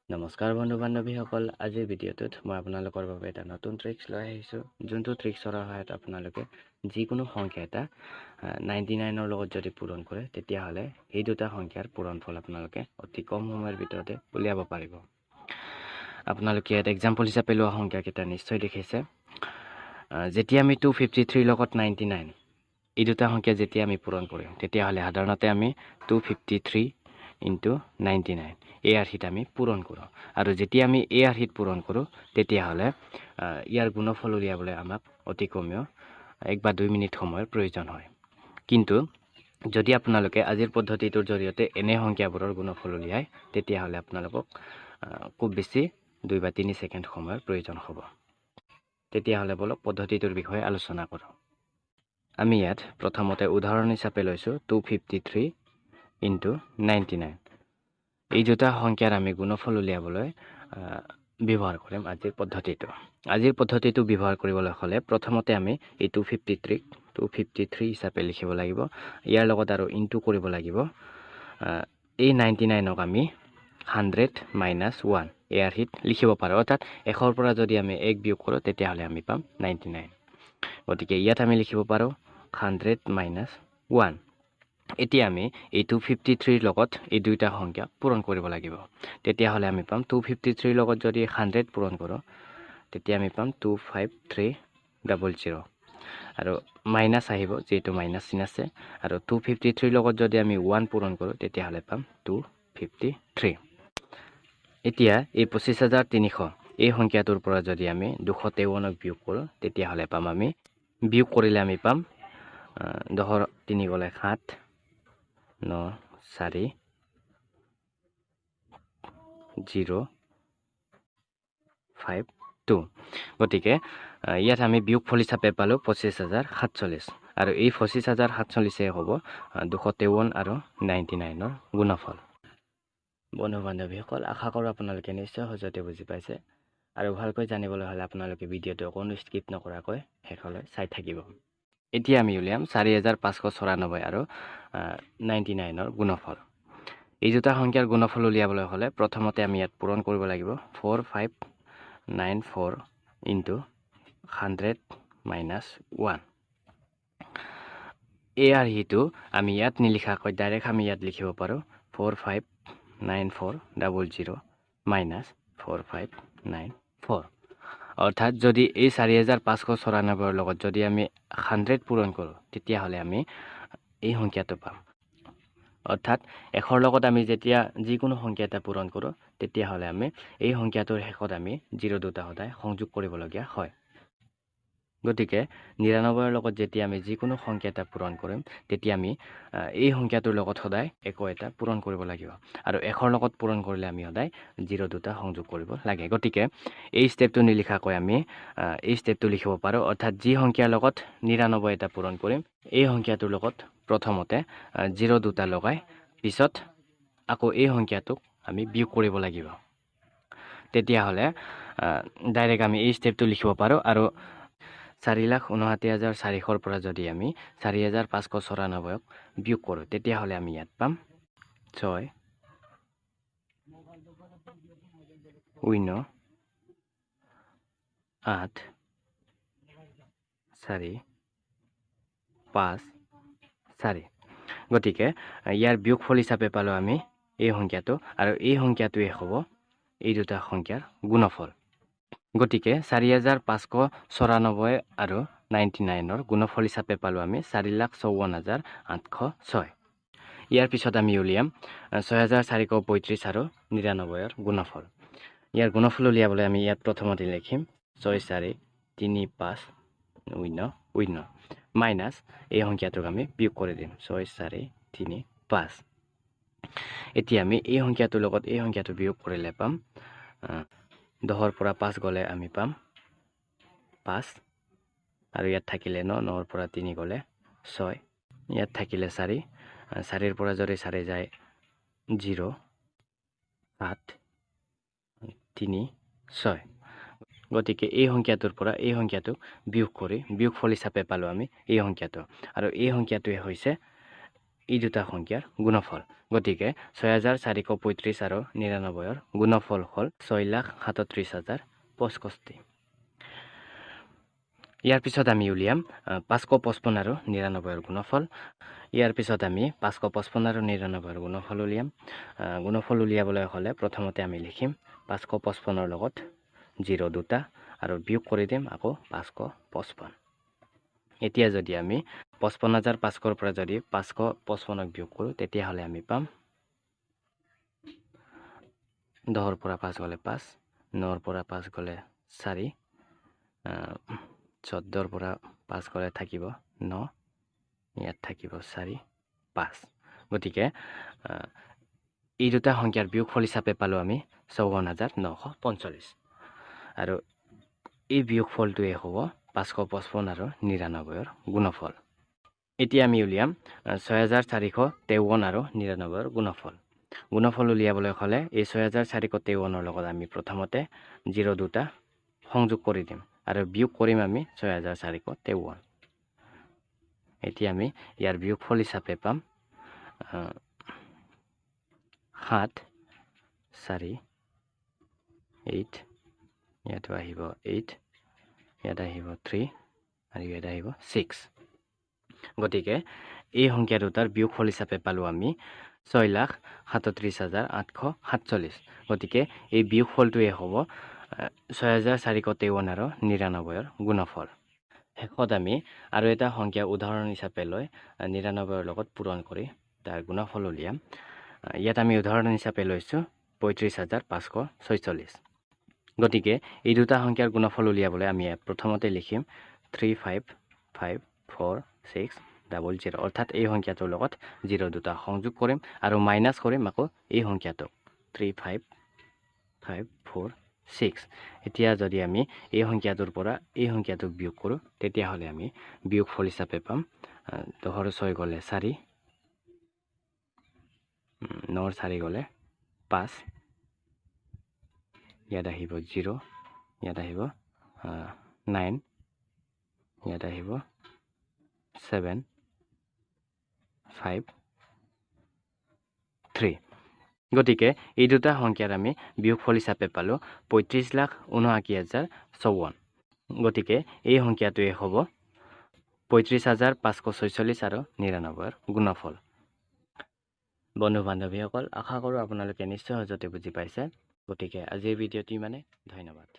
নমস্কাৰ বন্ধু বান্ধৱীসকল, আজিৰ ভিডিঅ'টোত মই আপোনালোকৰ বাবে এটা নতুন ট্ৰিক্স লৈ আহিছোঁ, যোনটো ট্ৰিক্সৰ সহায়ত আপোনালোকে যিকোনো সংখ্যা এটা 99ৰ লগত যদি পূৰণ কৰে, তেতিয়াহ'লে সেই দুটা সংখ্যাৰ পূৰণফল আপোনালোকে অতি কম সময়ৰ ভিতৰতে উলিয়াব পাৰিব। আপোনালোকে ইয়াত এক্সাম্পল হিচাপে লোৱা সংখ্যাকেইটা নিশ্চয় দেখিছে। যেতিয়া আমি 253ৰ লগত 99 এই দুটা সংখ্যা যেতিয়া আমি পূৰণ কৰিম, তেতিয়াহ'লে সাধাৰণতে আমি 253 ইনটু 99 এই আৰ্হিত আমি পূৰণ কৰোঁ। আৰু যেতিয়া আমি এই আৰ্হিত পূৰণ কৰোঁ, তেতিয়াহ'লে ইয়াৰ গুণফল উলিয়াবলৈ আমাক অতি কমেও 1 বা 2 মিনিট সময়ৰ প্ৰয়োজন হয়। কিন্তু যদি আপোনালোকে আজিৰ পদ্ধতিটোৰ জৰিয়তে এনে সংখ্যাবোৰৰ গুণফল উলিয়ায়, তেতিয়াহ'লে আপোনালোকক খুব বেছি 2 বা 3 ছেকেণ্ড সময়ৰ প্ৰয়োজন হ'ব। তেতিয়াহ'লে বলক পদ্ধতিটোৰ বিষয়ে আলোচনা কৰোঁ। আমি ইয়াত প্ৰথমতে উদাহৰণ হিচাপে লৈছোঁ 253 ইনটু 99। এই দুটা সংখ্যাৰ আমি গুণফল উলিয়াবলৈ ব্যৱহাৰ কৰিম আজিৰ পদ্ধতিটো। আজিৰ পদ্ধতিটো ব্যৱহাৰ কৰিবলৈ হ'লে প্ৰথমতে আমি এই 253ক 253 হিচাপে লিখিব লাগিব, ইয়াৰ লগত আৰু ইনটু কৰিব লাগিব। এই 99ক আমি 100 মাইনাছ 1 এই আৰ্হিত লিখিব পাৰোঁ, অৰ্থাৎ 100ৰ পৰা যদি আমি 1 বিয়োগ কৰোঁ, তেতিয়াহ'লে আমি পাম 99। গতিকে ইয়াত আমি লিখিব পাৰোঁ 100 মাইনাছ 1। এতিয়া আমি এই 253ৰ লগত এই দুইটা সংখ্যা পূৰণ কৰিব লাগিব। তেতিয়াহ'লে আমি পাম 253ৰ লগত যদি 100 পূৰণ কৰোঁ, তেতিয়া আমি পাম 25300, আৰু মাইনাছ আহিব যিহেতু মাইনাছ চিন আছে। আৰু 253ৰ লগত যদি আমি 1 পূৰণ কৰোঁ, তেতিয়াহ'লে পাম 253। এতিয়া এই 25,300 এই সংখ্যাটোৰ পৰা যদি আমি 253ক বিয়োগ কৰোঁ, তেতিয়াহ'লে পাম আমি বিয়োগ কৰিলে আমি পাম দহৰ তিনি গ'লে 7, 9, 4, 0, 5, 2। গতিকে ইয়াত আমি বিয়োগফল হিচাপে পালোঁ 25,047, আৰু এই 25,047 হ'ব 253 আৰু 99ৰ গুণফল। বন্ধু বান্ধৱীসকল, আশা কৰোঁ আপোনালোকে নিশ্চয় সহজতে বুজি পাইছে, আৰু ভালকৈ জানিবলৈ হ'লে আপোনালোকে ভিডিঅ'টো অকণো স্কিপ নকৰাকৈ শেষলৈ চাই থাকিব। এতিয়া আমি উলিয়াম 4594 আৰু 99ৰ গুণফল। এই দুটা সংখ্যাৰ গুণফল উলিয়াবলৈ হ'লে প্ৰথমতে আমি ইয়াত পূৰণ কৰিব লাগিব 4594 ইনটু 100 মাইনাছ 1। এই আৰ্হিটো আমি ইয়াত নিলিখাকৈ ডাইৰেক্ট আমি ইয়াত লিখিব পাৰোঁ 459400 মাইনাছ 4594। অৰ্থাৎ যদি এই 4594ৰ লগত যদি আমি 100 পূৰণ কৰোঁ, তেতিয়াহ'লে আমি এই সংখ্যাটো পাম। অৰ্থাৎ 100ৰ লগত আমি যেতিয়া যিকোনো সংখ্যা এটা পূৰণ কৰোঁ, তেতিয়াহ'লে আমি এই সংখ্যাটোৰ শেষত আমি জিৰ' দুটা সদায় সংযোগ কৰিবলগীয়া হয়। গতিকে 99ৰ লগত যেতিয়া আমি যিকোনো সংখ্যা এটা পূৰণ কৰিম, তেতিয়া আমি এই সংখ্যাটোৰ লগত সদায় একো এটা পূৰণ কৰিব লাগিব, আৰু 100ৰ লগত পূৰণ কৰিলে আমি সদায় জিৰ' দুটা সংযোগ কৰিব লাগে। গতিকে এই ষ্টেপটো নিলিখাকৈ আমি এই ষ্টেপটো লিখিব পাৰোঁ, অৰ্থাৎ যি সংখ্যাৰ লগত 99 এটা পূৰণ কৰিম, এই সংখ্যাটোৰ লগত প্ৰথমতে জিৰ' দুটা লগাই পিছত আকৌ এই সংখ্যাটোক আমি বিয়োগ কৰিব লাগিব। তেতিয়াহ'লে ডাইৰেক্ট আমি এই ষ্টেপটো লিখিব পাৰোঁ। আৰু 4,59,400ৰ পৰা যদি আমি 4594ক বিয়োগ কৰোঁ, তেতিয়াহ'লে আমি ইয়াত পাম 6 0 8 4 5 4। গতিকে ইয়াৰ বিয়োগফল হিচাপে পালোঁ আমি এই সংখ্যাটো, আৰু এই সংখ্যাটোৱে হ'ব এই দুটা সংখ্যাৰ গুণফল। গতিকে 4594 আৰু 99ৰ গুণফল হিচাপে পালোঁ আমি 4,54,806। ইয়াৰ পিছত আমি উলিয়াম 6435 আৰু 99ৰ গুণফল। ইয়াৰ গুণফল উলিয়াবলৈ আমি ইয়াত প্ৰথমতে লিখিম 6 4 3 5 0 0 মাইনাছ এই সংখ্যাটোক আমি বিয়োগ কৰি দিম 6 4 3 5। এতিয়া আমি এই সংখ্যাটোৰ লগত এই সংখ্যাটো বিয়োগ কৰিলে পাম 10ৰ পৰা 5 গ'লে আমি পাম 5, আৰু ইয়াত থাকিলে 9, 9ৰ পৰা 3 গ'লে 6, ইয়াত থাকিলে 4, 4ৰ পৰা যদি 4 যায় 0 7 3 6। গতিকে এই সংখ্যাটোৰ পৰা এই সংখ্যাটোক বিয়োগ কৰি বিয়োগফল হিচাপে পালোঁ আমি এই সংখ্যাটো, আৰু এই সংখ্যাটোৱে হৈছে এই দুটা সংখ্যাৰ গুণফল। গতিকে 6435 আৰু 99ৰ গুণফল হ'ল 6,37,065। ইয়াৰ পিছত আমি উলিয়াম 555 আৰু 99ৰ গুণফল। ইয়াৰ পিছত আমি 555 আৰু 99ৰ গুণফল উলিয়াম। গুণফল উলিয়াবলৈ হ'লে প্ৰথমতে আমি লিখিম 555ৰ লগত 0 দুটা আৰু বিয়োগ কৰি দিম আকৌ 555। এতিয়া যদি আমি 55500ৰ পৰা যদি 555ক বিয়োগ কৰোঁ, তেতিয়াহ'লে আমি পাম 10ৰ পৰা 5 গ'লে 5, 9ৰ পৰা 5 গ'লে 4, 14ৰ পৰা 5 গ'লে থাকিব 9, ইয়াত থাকিব 4, 5। গতিকে এই দুটা সংখ্যাৰ বিয়োগফল হিচাপে পালোঁ আমি 54,945, আৰু এই বিয়োগফলটোৱে হ'ব 555 আৰু 99ৰ গুণফল। এতিয়া আমি উলিয়াম 6453 আৰু 99ৰ গুণফল। গুণফল উলিয়াবলৈ হ'লে এই 6453ৰ লগত আমি প্ৰথমতে 0 দুটা সংযোগ কৰি দিম আৰু বিয়োগ কৰিম আমি 6453। এতিয়া আমি ইয়াৰ বিয়োগফল হিচাপে পাম 7 4 8, ইয়াতো আহিব 8, ইয়াত আহিব 3 আৰু ইয়াত আহিব 6। গতিকে এই সংখ্যা দুটাৰ বিয়োগফল হিচাপে পালোঁ আমি 6,37,847। গতিকে এই বিয়োগফলটোৱে হ'ব 6453 আৰু 99ৰ গুণফল। শেষত আমি আৰু এটা সংখ্যা উদাহৰণ হিচাপে লৈ 99ৰ লগত পূৰণ কৰি তাৰ গুণফল উলিয়াম। ইয়াত আমি উদাহৰণ হিচাপে লৈছোঁ 35,546। গতিকে এই দুটা সংখ্যাৰ গুণফল উলিয়াবলৈ আমি প্ৰথমতে লিখিম 3 5 5 4 6 00, অৰ্থাৎ এই সংখ্যাটোৰ লগত 0 দুটা সংযোগ কৰিম আৰু মাইনাছ কৰিম আকৌ এই সংখ্যাটোক 3 5 5 4 6। এতিয়া যদি আমি এই সংখ্যাটোৰ পৰা এই সংখ্যাটোক বিয়োগ কৰোঁ, তেতিয়াহ'লে আমি বিয়োগফল হিচাপে পাম 10ৰ 6 গ'লে 4, 9ৰ 4 গ'লে 5, ইয়াত আহিব 0, ইয়াত আহিব 9, ইয়াত আহিব 7 5 3। গতিকে এই দুটা সংখ্যাৰ আমি বিয়োগফল হিচাপে পালোঁ 35,79,054। গতিকে এই সংখ্যাটোৱে হ'ব 35,546 আৰু 99ৰ গুণফল। বন্ধু বান্ধৱীসকল, আশা কৰোঁ আপোনালোকে নিশ্চয় সহজতে বুজি পাইছে। গতিকে আজিৰ ভিডিঅ'টো ইমানে, ধন্যবাদ।